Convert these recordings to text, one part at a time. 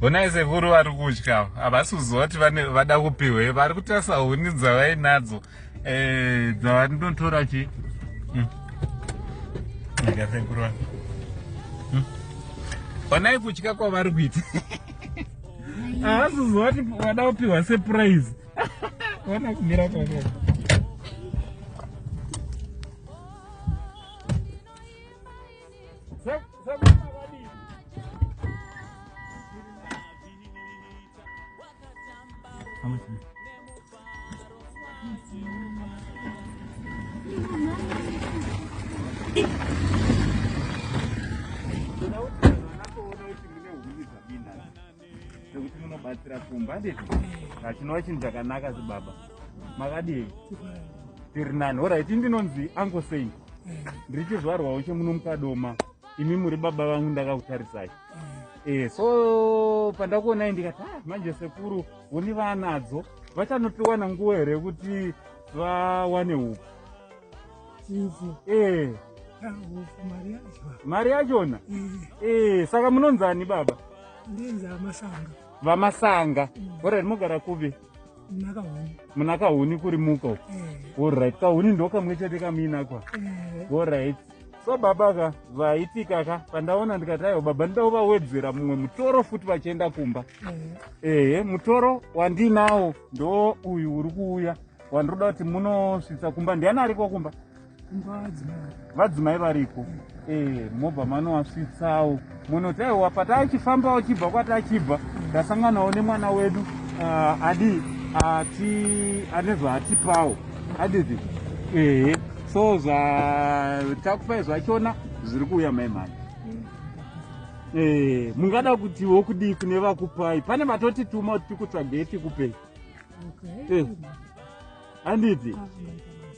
Honai sekuru vari kutya havasi kuziva kuti vada kupihwei vari kutarisa huni dzavainadzo eh, dzavanotora chi hmm. sekuru hmm. honai kutya kwavari kuita havasi kuziva kuti vada kupihwa surprise ona kumira kwako Sekuti munobatsira kumba handiti hachinova chinhu chakanaka sebaba makadii tiri nani orit ndinonzi uncle saint ndiri chizvarwawo chemuno mukadoma imi muri baba vangu ndakakutarisai eh, so pandakuonai ndikati ah, manje sekuru huni vaanadzo vachanopiwana nguva here kuti vawane upfu eh. mari yachona eh. saka munonzani baba vamasanga orit mogara kupi muna kahuni kuri muka uko eh. orit kahuni ndo kamwe chete kamuinakwa eh. orit so baba ka zvaitika ka pandaona ndikati aiwa baba ndida kuvawedzera mumwe mutoro futi vachienda kumba eh. ehe mutoro wandinawo ndo uyu uri kuuya wandinoda kuti munosvitsa kumba ndiani ariko kumba vadzimai variko eh, mobva manovasvitsawo munoti aiwa patachifamba uchibva kwatachibva tasanganawo nemwana wedu ah, adi ati ane zvaatipawo aditi ehe so zvatakupai zvachona zviri kuuya mai mhani eh, mungada kutiwo kudii kune vakupai pane vatotituma kuti tikutsvagei tikupei eh. Handiti?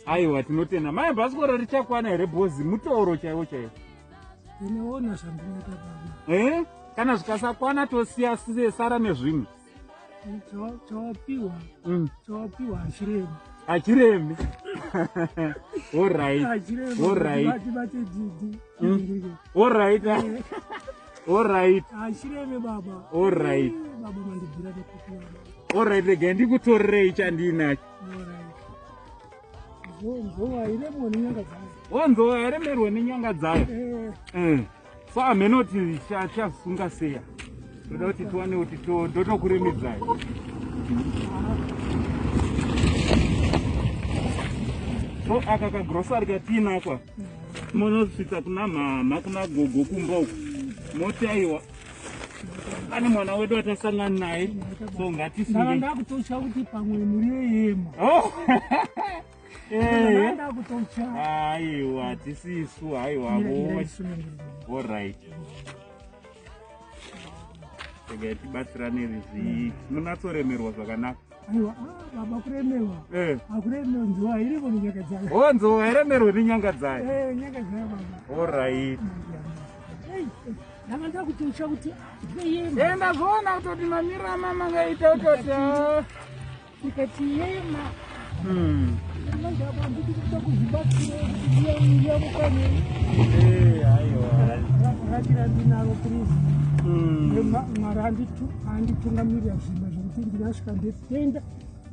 Aiwa tinotenda. Mai bhasikoro richakwana here bhozi mutoro chaiwo chaiwo. Ndinoona zvandinoita baba. Eh? Kana zvikasakwana tosiya sara nezvimwe. Chawapiwa. Chawapiwa achiremi. Achiremi. All right. All right. All right. All right. Achiremi baba. All right. Baba mandibvira nekupiwa. Alright, regai ndikutorerei chandiinacho. Nzou hairemerwe nenyanga dzayo. Eh. Eh. So hameno kuti chasunga seya. Toda kuti tiwane kuti totokuremedzai. So aka kagrosari katiinakwa munosvitsa kuna mhamha kuna gogo kumba uku moti aiwa pane mwana wedu atasangana naye so ngatisunge ndakutotya kuti pamwe muri yeyema oh. Eh. ndakutotya aiwa tisisu aiwa orit regai tibatsirane rizvi munatsoremerwa zvakanaka aiwa ah, baba kuremerwa eh. akuremerwa nzou hairemo nenyanga dzayo o oh, nzou hairemerwe nenyanga dzayo eh, nyanga dzayo baba orit Ndanga ndakutotsva kuti yema. Ndazviona kutoti mamiriro amama ngaita kutoti ah. Ndikati yema. Manje apa nditi kuda kuzvibatsira kuti yamukane. Eh, aiwa. Ratira ndinaro please. Mwari anditungamirira zvimwe zvekuti ndinasvika ndetenda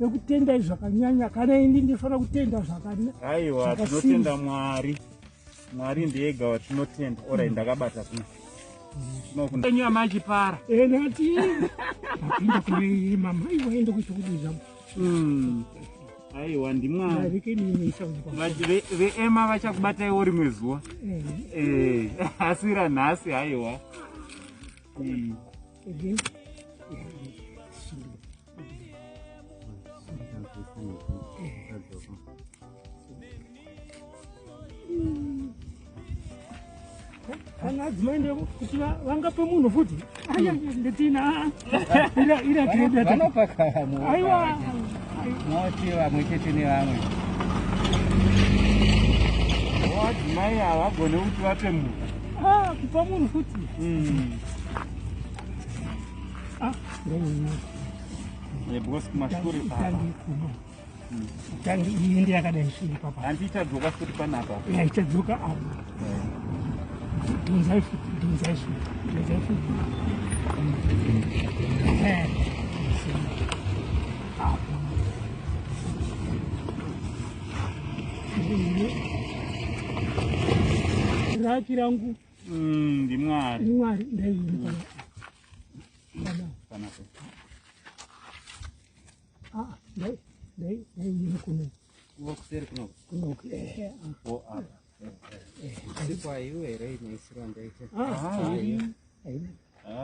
nekutenda zvakanyanya kana ini ndinofanira kutenda zvakanyanya. Aiwa, tinotenda Mwari. Mwari ndiye watinotenda. Orai ndakabata kuno. Enyu amachipara. Eh ndati. Apinda kune mama iwe ende kuita kudiza. Aiwa ndimwari. Veema vachakubataiwo rimwe zuva. Eh asi ranhasi aiwa. Kana adzimai ndekuti vangape munhu futi nditina aiwa moti vamwe chete nevamwe vadzimai havagone kuti vape munhu ah, kupa munhu futi ah, because kumashure Tangi iyi ndi yakadai sviri papa. Hanti ichadzoka futi panapa. Ya ichadzoka apa. Dhonzai futi, dhonzai futi, dhonzai futi. Raki rangu ndimwari. Ndimwari ndaiuri pana. Pana. Panapa. Ah, ndai ndai ndaiuri kuno. Kuseri kuno. Kuno. Eh. Oh, apa. Sipo aiwe here inoisirwa ndaita. Ah,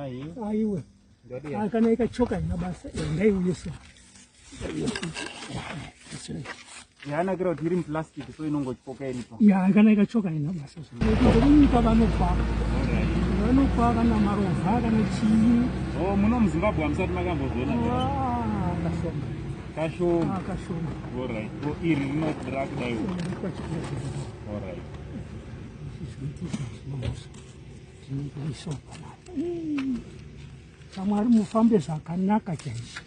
Aiwa. aiwe. Ndodiya. Ah, kana ikachoka ina basa. Ndaiuye so. Yanakira kuti iri muplastic so inongotyoka iripo. Ya, kana ikachoka ina basa. Kunyika vanopa. Vanopa kana marovha kana chii. Oh, muno muZimbabwe hamusati makambozviona. Ah, kashoma. Kashoma. Ah, kashoma. Alright. Oh, iri rinorakudaiwo. Alright. Samwari mufambe zvakanaka chaizvo.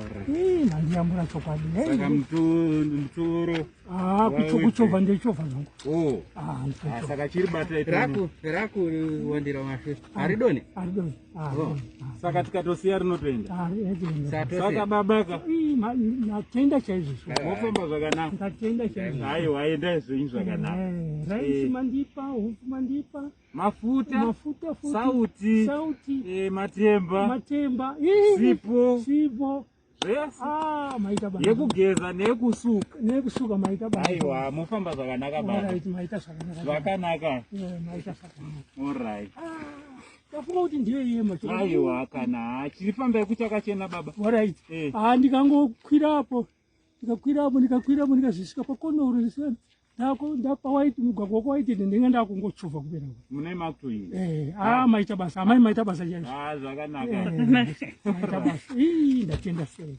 Alright. Mandiyambura chokwadi. Saka mutoro. Ah, kuchovha ndechovha zvangu. Oh. Ah, Ah, ndichovha. saka chiri bata Raku raku wandira mashu. Haridoni. Aridoni. Ah, Oh. Saka tikatosiya rinotoenda. ah, rinotoenda. Satose. Saka babaka Ii, Natenda chaizvo. mofamba zvakanaka. Ndatenda chaizvo. Aiwa, endai zvenyu zvakanaka. Eh, Raisi Eh. mandipa, hupfu mandipa, Mafuta, mafuta futi, sauti, sauti, matemba, matemba, ii, sipo, sipo. zvese. Ah, maita basa. Yekugeza neyekusuka. Nekusuka maita basa. Aiwa, mofamba zvakanaka baba. Alright, maita zvakanaka. Zvakanaka. Eh, maita zvakanaka. Alright. Ah, ndafunga kuti ndiyo yema. Aiwa, kana chirifambai kuchakachena baba. Alright. Eh. Ah, ndikangokwirapo. Ndikakwirapo, ndikakwirapo, ndikazvisvika pakono uri. Ndako ndapawaiti mugwagwa wakawaiti ndinenge ndakungochovha kupera. Mune makutoinda. Eh, ah, maita basa. Amai maita basa chaizvo. Ah, zvakanaka. Eh, maita basa. Ii, ndatenda sei.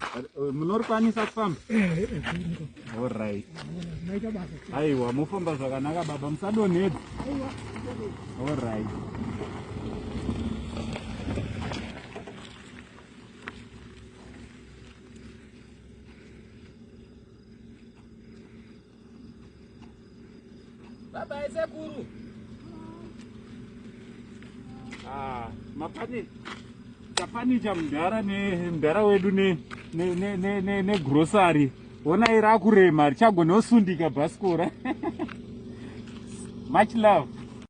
Munorikwanisa kufamba? Eh, eh, Alright. maita basa. Aiwa, mofamba zvakanaka baba, musadonhedza. Alright. Baba sekuru. Ah, mapani tapanicha mudhara nemudhara wedu negrosari. Honai rakurema, richagona osundika bhasikora. Much love.